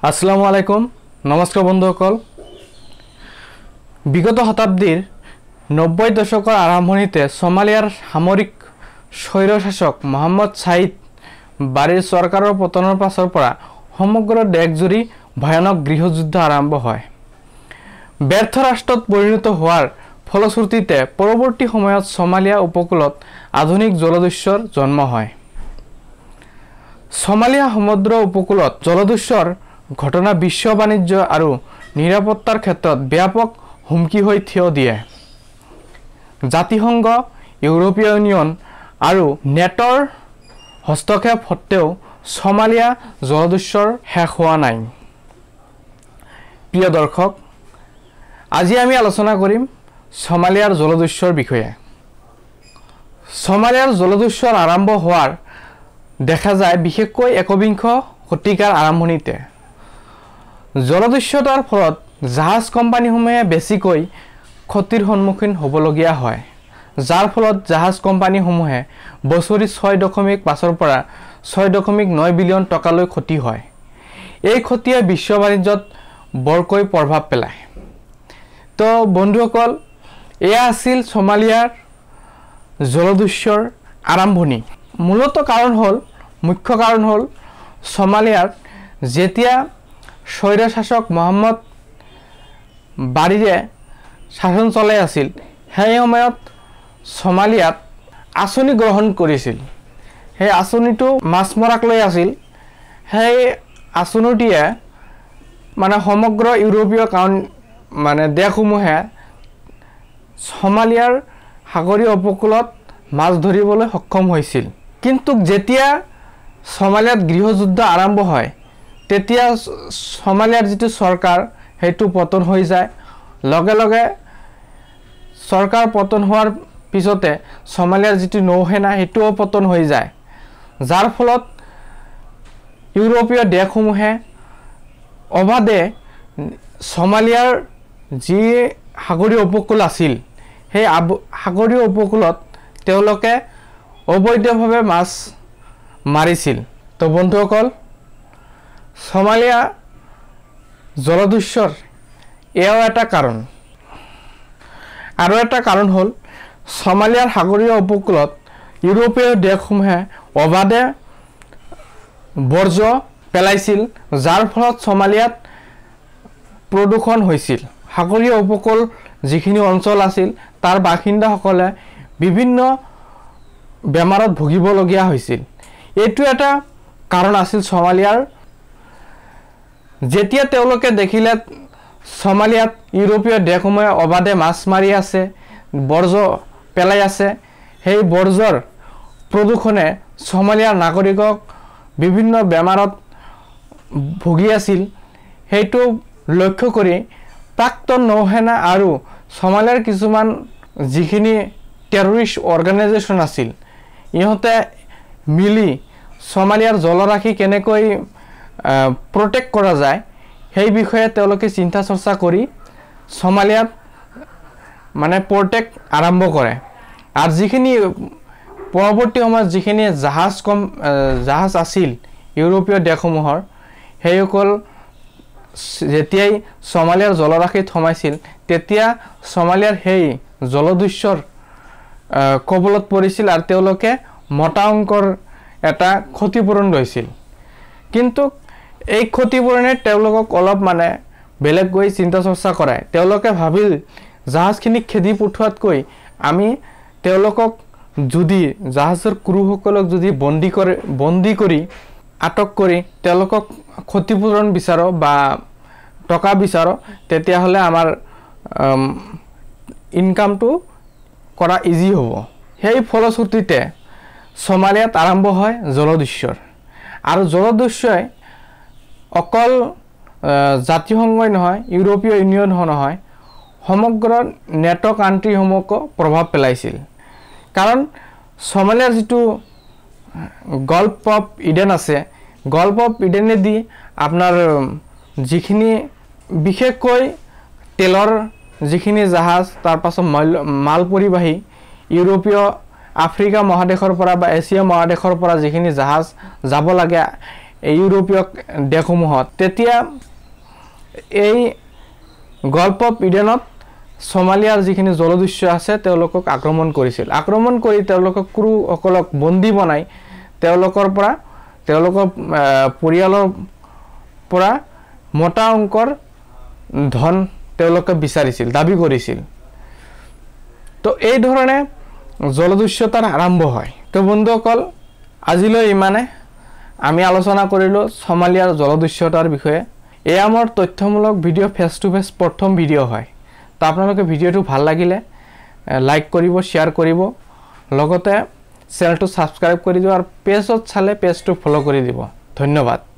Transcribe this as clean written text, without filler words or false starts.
আসসালামু আলাইকুম, নমস্কাৰ বন্ধুসকল। বিগত শতাব্দীৰ 90 দশকৰ আৰম্ভণিতে সোমালিয়াৰ সামৰিক স্বৈৰশাসক মহম্মদ ছাইদ বাৰীৰ চৰকাৰৰ পতনৰ পাছৰ পৰা সমগ্ৰ দেশজুৰি ভয়ানক গৃহযুদ্ধ আৰম্ভ হয়। ব্যৰ্থ ৰাষ্ট্ৰত পৰিণত হোৱাৰ ফলশ্ৰুতিতে পৰৱৰ্তী সময়ত সোমালিয়া উপকূলত আধুনিক জলদস্যুৰ জন্ম হয়। সোমালিয়া সমুদ্ৰ উপকূলত জলদস্যুৰ ঘটনা বিশ্ব বাণিজ্য আৰু নিৰাপত্তাৰ ক্ষেত্ৰত ব্যাপক হুমকি হৈ থিয় দিয়ে। জাতিসংঘ, ইউৰোপীয় ইউনিয়ন আৰু নেটৰ হস্তক্ষেপ সত্ত্বেও সোমালিয়া জলদস্যুৰ শেষ হোৱা নাই। প্ৰিয় দৰ্শক, আজি আমি আলোচনা কৰিম সোমালিয়াৰ জলদস্যুৰ বিষয়ে। সোমালিয়াৰ জলদস্যুৰ আৰম্ভ হোৱাৰ দেখা যায় বিশেষকৈ একবিংশ শতিকাৰ আৰম্ভণিতে। জলদস্যুতাৰ ফলত জাহাজ কোম্পানীসমূহে বেছিকৈ ক্ষতিৰ সন্মুখীন হ'বলগীয়া হয়, যাৰ ফলত জাহাজ কোম্পানীসমূহে বছৰি 6.5ৰ পৰা 6.9 বিলিয়ন টকালৈ ক্ষতি হয়। এই ক্ষতিয়ে বিশ্ব বাণিজ্যত বৰকৈ প্ৰভাৱ পেলায়। তো বন্ধুসকল, এয়া আছিল সোমালিয়াৰ জলদস্যুৰ আৰম্ভণি। মূলত কাৰণ হ'ল, মুখ্য কাৰণ হ'ল সোমালিয়াৰ যেতিয়া স্বৈৰশাসক মহম্মদ বাৰীৰে শাসন চলাই আছিল, সেই সময়ত সোমালিয়াত আঁচনি গ্ৰহণ কৰিছিল। সেই আঁচনিটো মাছ মৰাক লৈ আছিল। সেই আঁচনিটিয়ে মানে সমগ্ৰ ইউৰোপীয় কাৰণ মানে দেশসমূহে সোমালিয়াৰ সাগৰীয় উপকূলত মাছ ধৰিবলৈ সক্ষম হৈছিল। কিন্তু যেতিয়া সোমালিয়াত গৃহযুদ্ধ আৰম্ভ হয়, তেতিয়া সোমালিয়াৰ যিটো চৰকাৰ সেইটো পতন হৈ যায়। লগে লগে চৰকাৰ পতন হোৱাৰ পিছতে সোমালিয়াৰ যিটো নৌসেনা সেইটোও পতন হৈ যায়, যাৰ ফলত ইউৰোপীয় দেশসমূহে অবাধে সোমালিয়াৰ যি সাগৰীয় উপকূল আছিল, সেই সাগৰীয় উপকূলত তেওঁলোকে অবৈধভাৱে মাছ মাৰিছিল। তো বন্ধুসকল, সোমালিয়া জলদস্যুৰ এয়াও এটা কাৰণ। আৰু এটা কাৰণ হ'ল সোমালিয়াৰ সাগৰীয় উপকূলত ইউৰোপীয় দেশসমূহে অবাধে বৰ্জ্য পেলাইছিল, যাৰ ফলত সোমালিয়াত প্ৰদূষণ হৈছিল। সাগৰীয় উপকূল যিখিনি অঞ্চল আছিল তাৰ বাসিন্দাসকলে বিভিন্ন বেমাৰত ভুগিবলগীয়া হৈছিল। এইটো এটা কাৰণ আছিল সোমালিয়াৰ। যেতিয়া তেওঁলোকে দেখিলে সোমালিয়াত ইউৰোপীয় দেশসমূহে অবাধে মাছ মাৰি আছে, বৰ্জ্য পেলাই আছে, সেই বৰ্জ্যৰ প্ৰদূষণে সোমালিয়াৰ নাগৰিকক বিভিন্ন বেমাৰত ভুগি আছিল, সেইটো লক্ষ্য কৰি প্ৰাক্তন নৌসেনা আৰু সোমালিয়াৰ কিছুমান যিখিনি টেৰৰিষ্ট অৰ্গেনাইজেশ্যন আছিল, ইহঁতে মিলি সোমালিয়াৰ জলৰাশি কেনেকৈ প্ৰটেক্ট কৰা যায় সেই বিষয়ে তেওঁলোকে চিন্তা চৰ্চা কৰি সোমালিয়াত মানে প্ৰটেক্ট আৰম্ভ কৰে। আৰু যিখিনি পৰৱৰ্তী সময়ত যিখিনি জাহাজ আছিল ইউৰোপীয় দেশসমূহৰ, সেইসকল যেতিয়াই সোমালিয়াৰ জলৰাশিত সোমাইছিল, তেতিয়া সোমালিয়াৰ সেই জলদস্যুৰ কবলত পৰিছিল আৰু তেওঁলোকে মোটা অংকৰ এটা ক্ষতিপূৰণ লৈছিল। কিন্তু এই ক্ষতিপূৰণে তেওঁলোকক অলপ মানে বেলেগকৈ চিন্তা চৰ্চা কৰায়। তেওঁলোকে ভাবিল জাহাজখিনিক খেদি পঠোৱাতকৈ আমি তেওঁলোকক যদি জাহাজৰ ক্ৰুসকলক যদি বন্দী কৰি আটক কৰি তেওঁলোকক ক্ষতিপূৰণ বিচাৰোঁ বা টকা বিচাৰোঁ, তেতিয়াহ'লে আমাৰ ইনকামটো কৰা ইজি হ'ব। সেই ফলশ্ৰুতিতে সোমালিয়াত আৰম্ভ হয় জলদস্যুৰ। আৰু জলদস্যুই অকল জাতিসংঘই নহয়, ইউৰোপীয় ইউনিয়ন নহয়, সমগ্ৰ নেট' কাণ্ট্ৰিসমূহকো প্ৰভাৱ পেলাইছিল। কাৰণ সোমালিয়াৰ যিটো গল্ফ অফ ইডেন আছে, গল্ফ অফ ইডেনেদি আপোনাৰ যিখিনি বিশেষকৈ তেলৰ যিখিনি জাহাজ, তাৰপাছত মাল পৰিবাহী ইউৰোপীয় আফ্ৰিকা মহাদেশৰ পৰা বা এছিয়া মহাদেশৰ পৰা যিখিনি জাহাজ যাব লাগে এই ইউৰোপীয় দেশসমূহত, তেতিয়া এই গল্ফ অফ ইডেনত ছমালিয়াৰ যিখিনি জলদস্যু আছে তেওঁলোকক আক্ৰমণ কৰিছিল। আক্ৰমণ কৰি তেওঁলোকক ক্ৰুসকলক বন্দী বনাই তেওঁলোকৰ পৰা, তেওঁলোকৰ পৰিয়ালৰ পৰা মোটা অংকৰ ধন তেওঁলোকে বিচাৰিছিল, দাবী কৰিছিল। তো এই ধৰণে জলদস্যুতাৰ আৰম্ভ হয়। তো বন্ধুসকল, আজিলৈ ইমানে। আমি আলোচনা কৰিলোঁ ছমালিয়াৰ জলদস্যুতাৰ বিষয়ে। এয়া মোৰ তথ্যমূলক ভিডিঅ', ফেচ টু ফেচ প্ৰথম ভিডিঅ' হয়। তো আপোনালোকে ভিডিঅ'টো ভাল লাগিলে লাইক কৰিব, শ্বেয়াৰ কৰিব, লগতে চেনেলটো ছাবস্ক্ৰাইব কৰি দিব আৰু পেজত চালে পেজটো ফ'ল' কৰি দিব। ধন্যবাদ।